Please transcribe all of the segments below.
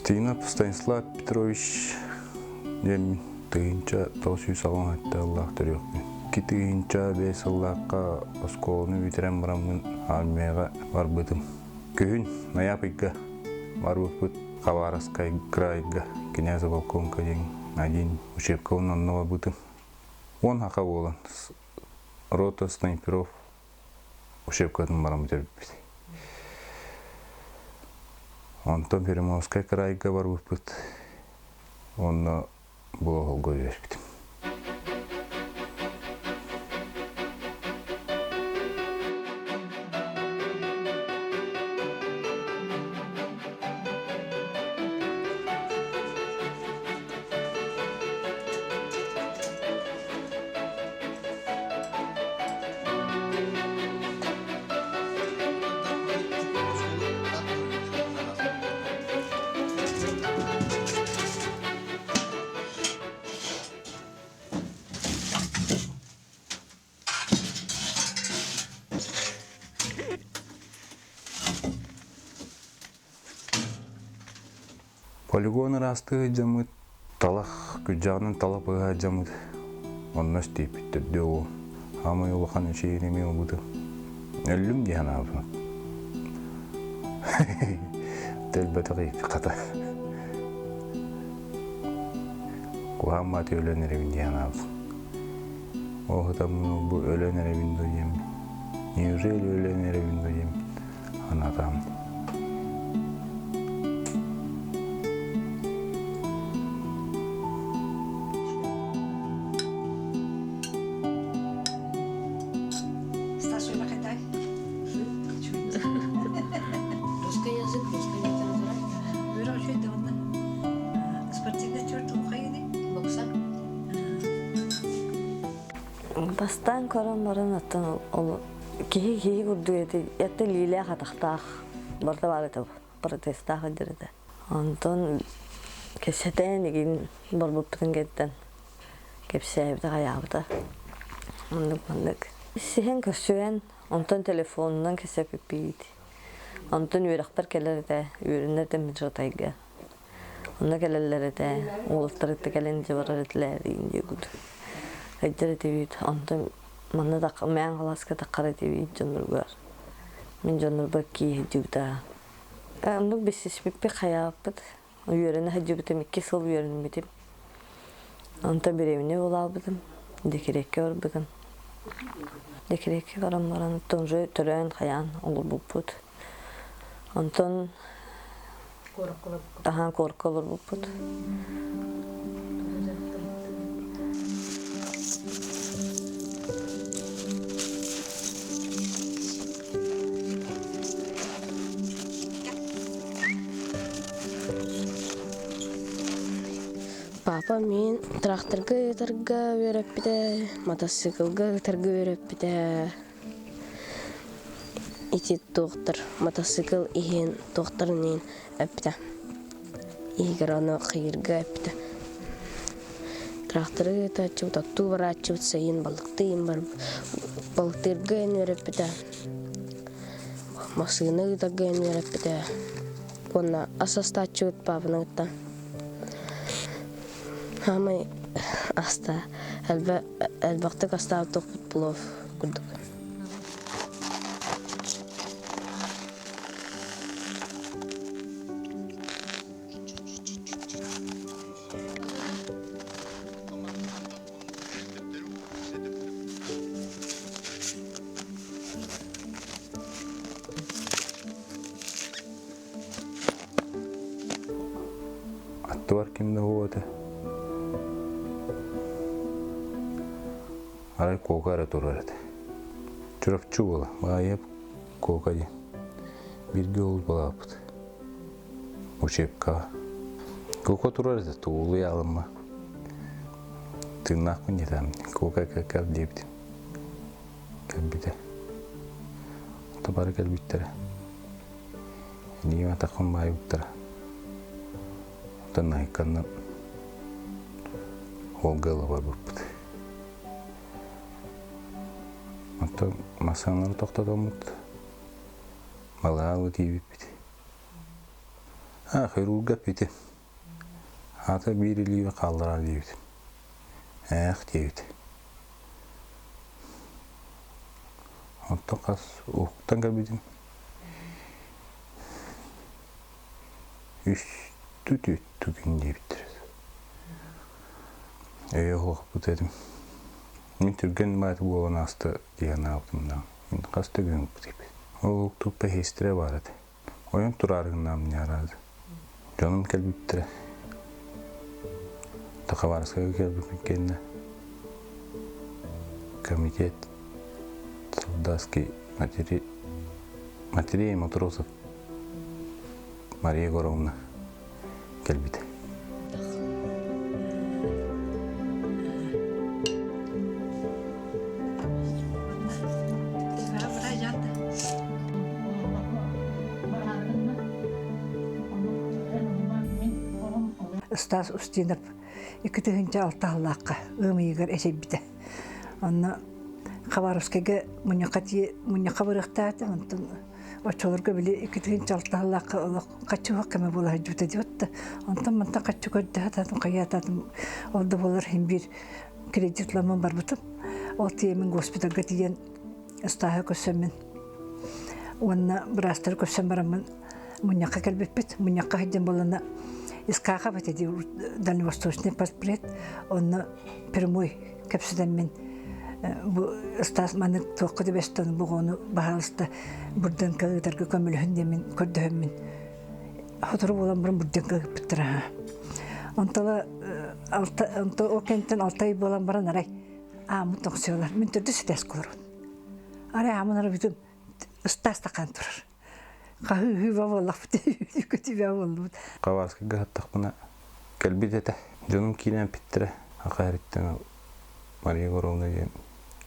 Устинов Станислав Петрович диэн 1987 сыллаах төрүөхпүн. 2005 сыллаахха оскуоланы бүтэрэн бараммын армияҕа барбытым. Күһүн ноябрь ыйга барбыппыт Хабаровскай крайга Князь Волконка диэн один учебка онно барбытым. Уон хака буолан рота снайперов учебкатын баран бүтэрбиппит. Онтон Приморскай кыраайга барбыппыт. Онно бу оһолго үөспүтүм. Полигон ыраастыы сылдьаммыт, талах күрдьэҕинэн талах быһа сылдьаммыт, онно истииппиттэр дьэ Аамай улахан эчийиини эмиэ ылбытым. Өллүм дии санаабытым. Төлбөтөх хата. Куһаҕан мааты өлөн эрэбин дии санаабытым. Ол сытаммын бу өлөн эрэбин дуо диэммин. Неужели өлөн эрэбин дуо диэммин санаатаҕым. Русский язык, русская литература. Спортивный черт Бокса. Бастаан көрөн баран оттон ол киһи киһи курдук эти это илиилээх атахтаах барыта баар этэ протезтаах сылдьар этэ. Онтон кэпсэтэн игин барбыппытын кэнниттэн кэпсээбитэ хайаабыта. Оннук маннык. Сиһэн көрсүһэн онтон телефонунан кэпсэппиппит. Онтон үөрэхпэр кэлэр этэ, үөрэнэр этим Жатайга. Онно кэлэллэр этэ, уолаттар ытта кэлэн дьэ барар этилэр диэн курдук. Ыйдар этибит, онтон манна мээн халааска таххар этибит дьонноругар. Мин дьоннорбор кии сылдьыбыта. Оннук билсиспиппит хайааппыт. Үөрэнэ сылдьыбытым, икки сыл үөрэммитим. Онтон беременна буолаабытым, декреккэ барбытым. Декреккэ баран баран, уже төрөөн хайаан олорбуппут. Онтон Аһаан куоракка олорбуппут. Папа мин тракторга ыытарга үөрэппитэ, мотоциклга ыытарга үөрэппитэ. Ити туохтар мотоцикл иһин туохтарын иһин эппитэ. Иһигэр ону хайыырга эппитэ. Тракторы ыытааччыбыт, оттуу барааччыбыт сайын балыктыын бар балыктыырга иһин үөрэппитэ. Массыына ыытарга иһин үөрэппитэ. Уонна ас астааччыбыт паапаны кытта. Хаамай аста элбэхтик астаабыт плов курдук. Аттыбар ким да суох этэ. Арай Куока эрэ турар этэ. Чурапчы уола, Баайап Куока диэн. Бииргэ олус балааппыт. Учебкаҕа. Куока турар этэ, тугулуй аалымма. Тыыннаахпын диэтэҕим, Куока кэл диэбитим. Кэлбитэ. Ото бары кэлбиттэрэ. Илиим атахпын баайбыттара. Оттон Найканнан Волга ыла барбыппыт. Оттон массыыналары тохтотоммут, балаалы тиийбиппит. А, хирурга эппитим. Аата биир илиибин хаалларар диэбитим. Ээх диэбит. Онтон хас уһуктан кэлбитим. Үстүү түөттүү күн диэбиттэр. Өйө оһуохпут этим. Мин түргэн баайты буолан ааста дии санаабытым да. Мин хас да күн укпут Ол уктуппа иһистэрэ баар этэ. Ойон тураары гыннаам ньаараады. Дьонум кэлбиттэрэ. Хабаровскайга кэлбиппин кэннэ комитет солдатский матери матерей матросов Мария Егоровна кэлбитэ. Стас Устинов 2006 сыллаахха ыам ыйыгар эчэйбитэ. Онно Хабаровскайга мунньахха мунньахха барыахтаатым, онтон оччолорго били 2006 сыллаахха олох хаччы кэмэ буола сылдьыбыта диэбит да онтон мантан хаччы көрдөһө хайаатаатым ол да буолар иһин биир кредит ыламмын барбытым. Ол тиийэммин госпитальга тиийэн Ыстааһы көрсөммүн уонна быраастары көрсөн бараммын мунньахха кэлбиппит. Мунньахха сылдьан буоллана Искахов этэ дии дальневосточный паспорт онно прямой кэпсэтэммин бу Стас маннык туохха түбэстэн буҕуону баһаалыста Бурденко ыытарга көмөлөһүн диэммин көрдөһөммүн сотору буолан баран Бурденко ыыппыттара. Онтола алта ол кэнниттэн алтай буолан баран арай ааммыт тоҥсуйалар. Мин төрдүс этээс олоробун. Арай ааммын ара бүтүн ыстаас таххан турар. Хаһыы-ыһыы буоллахпыт, көтүбэ буоллубут. Хабаровскайга сыттахпына кэлбит этэ. Дьонум киирэн эппиттэрэ. Аха эриттэн Мария Егоровна диэн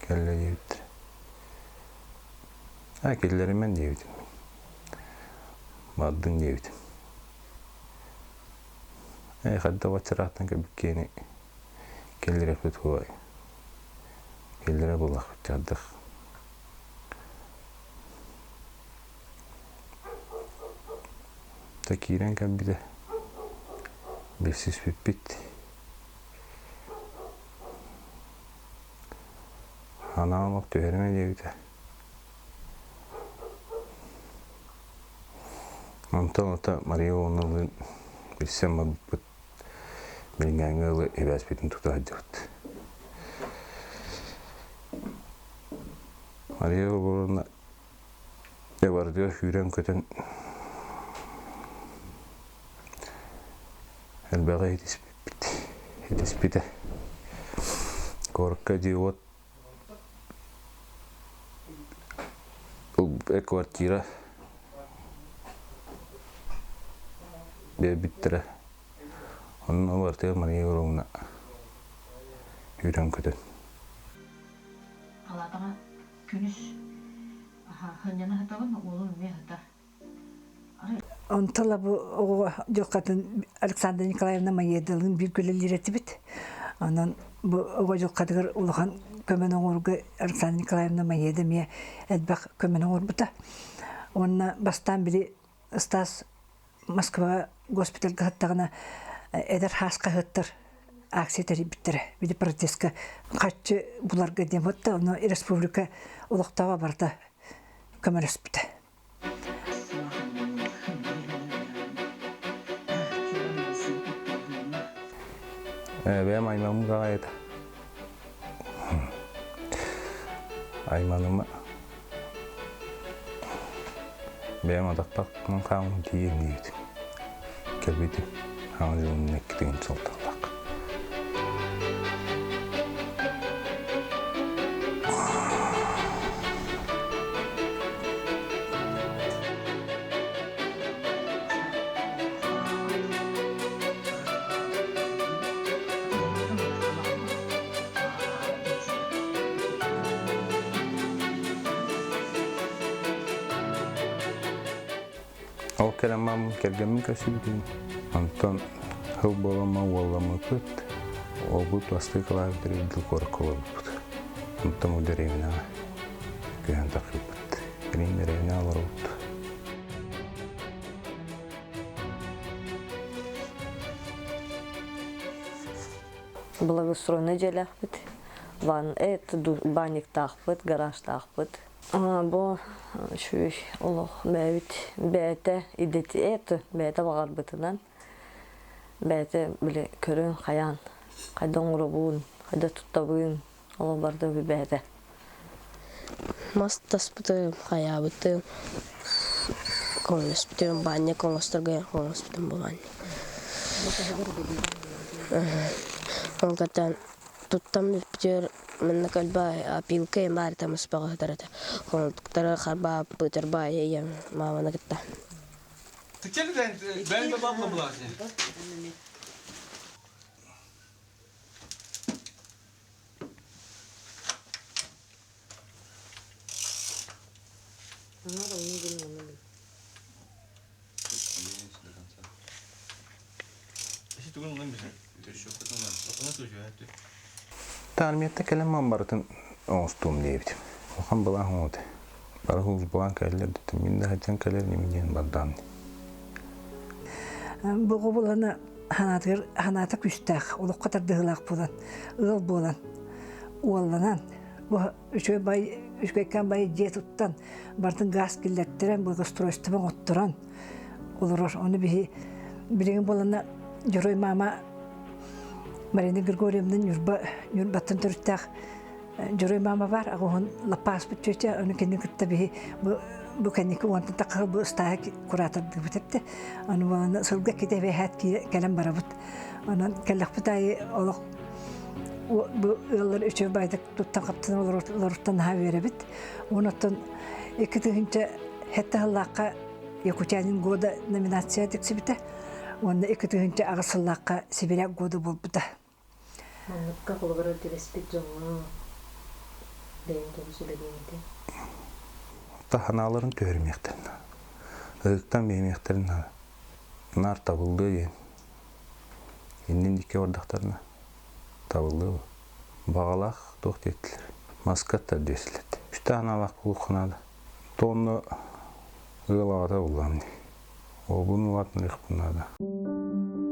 кэллэ диэбиттэрэ. А киллэримэн диэбитим. Бардын диэбитим. Э хадда баччарааттан кэлбиккиэни Кэллирэппит хуой. Кэллэрэ буллахпыт чардых. Та киирэн кэлбитэ. Билсиспиппит. Анаан олох түһэримэ диэбитэ. Онтон ото Мария Ивановналыын билсэн барбыппыт. Билиҥҥээҥҥи ылы эбээспитин тута сылдьабыт. Мария Егоровна барытыгар сүүрэн-көтөн элбэҕи иһитиспиппит, иһитиспитэ. Куоракка дьиэ-уот квартира биэрбиттэрэ. Онно барытыгар Мария Егоровна үүрэн-көтөн. Палатаҕа күнүс сынньана сытабын, уолум эмиэ сытар. Онтон бу оҕо дьылҕатын Александра Николаевна Маедалыын бииргэ үлэлиир этибит. Онон бу оҕо дьылҕатыгар улахан көмөнү оҥорууга Александра Николаевна Маеда эмиэ элбэх көмөнү оҥорбута. Уонна бастаан били Стас Москваҕа госпитальга сыттаҕына эдэр хаас хаһыаттар акция тэрийбиттэрэ. Били протестка харчы буларга диэн вот ону республика олохтооҕо барыта көмөлөспүтэ. Бэйэм аймаҕым гаҕай этэ. Айманыма бэйэм атахпар хааман тиийэн диэбитим. Кэлбитим. Хаҥа дьылын иккитин сылталлах. Ол кэлэн мам кэргэммин көрсүбүтүм. Онтон сыл буоламмын уолламмыппыт. Уолбут бастакы кылааһы бүтэрбит куоракка олорбуппут. Онтон бу дэриэбинэҕэ көһөн тахсыбыппыт. Билигин дэриэбинэҕэ олоробут. Благоустроенный дьиэлээхпит. Ван, это банниктаахпыт, гаражтаахпыт. Бу үчүгэй олох бэйэбит бэйэтэ идэти это бэйэтэ баҕарбытынан бэйэтэ били көрөн хайаан хайда оҥоробун, хайда туттабын ол барда бэйэтэ. Мас таспытым, хайаабытым, көмөлөспүтүм, баанньык оҥосторго оҥоспутум бу баанньык. Ол кытта туттан бүппүтүгэр манна кэлбэ опилка баар этэ муспаҕа сытар этэ. Хонтуктары харбааппыт баай ийэм мааманы кытта. Ben babamla bulaştı. Армията кэлэн ман барытын оҥостуом диэбитим. Улахан былаан оҥоте. Бары булан кэллэр дэтим. Мин да сылдьан кэлэр ньимин диэн бардаан. Бу буланы ханаатыгар ханаата күүстээх, олоххо тардыһыылаах буолан, ыал буолан, уолланан, бу үчүгэй бай үчүгэйкээн бай дьиэ туттан, бартын газ киллэртэрэн, благоустройство оҥотторон олорор. Ону биһи билигин буолана Дьоруой маама Марина Григорьевна Ньурба Ньурбаттан төрүттээх Дьоруой маама бар, аҕыһын лаппааспыт чүөчэ, ону кини кытта биһи бу бу кэнники уонтан тахха бу ыстааһы куратордыыбыт этте. Ону буолана сылга ките бэһээт кэлэн барабыт. Онон кэллэхпит аайы олох бу ыаллар үчүгэй байдык туттан хаптан олоруттан наһаа үөрэбит. Онон 2007 сыллаахха Якутянин года номинация тиксибитэ. Уонна 2008 сыллаахха Сибиряк года буолбута. Манныкка холобура түбэспит дьоҥҥо бэйэҥ тугу сүбэлиэҥ этэй? Таһанааларын түһэримиэхтэрин наада. Ыһыктан биэримиэхтэрин наада. Наар табыллыа диэн. Иннин диэки бардахтарына табыллыа. Баҕалаах туох диэтилэр. Маска аттар диэсилэр. Үстэ анаалаах буолуохха наада. Тонна ыал аҕата буллаҕым дии. Уолбун улаатыннарыахпын наада.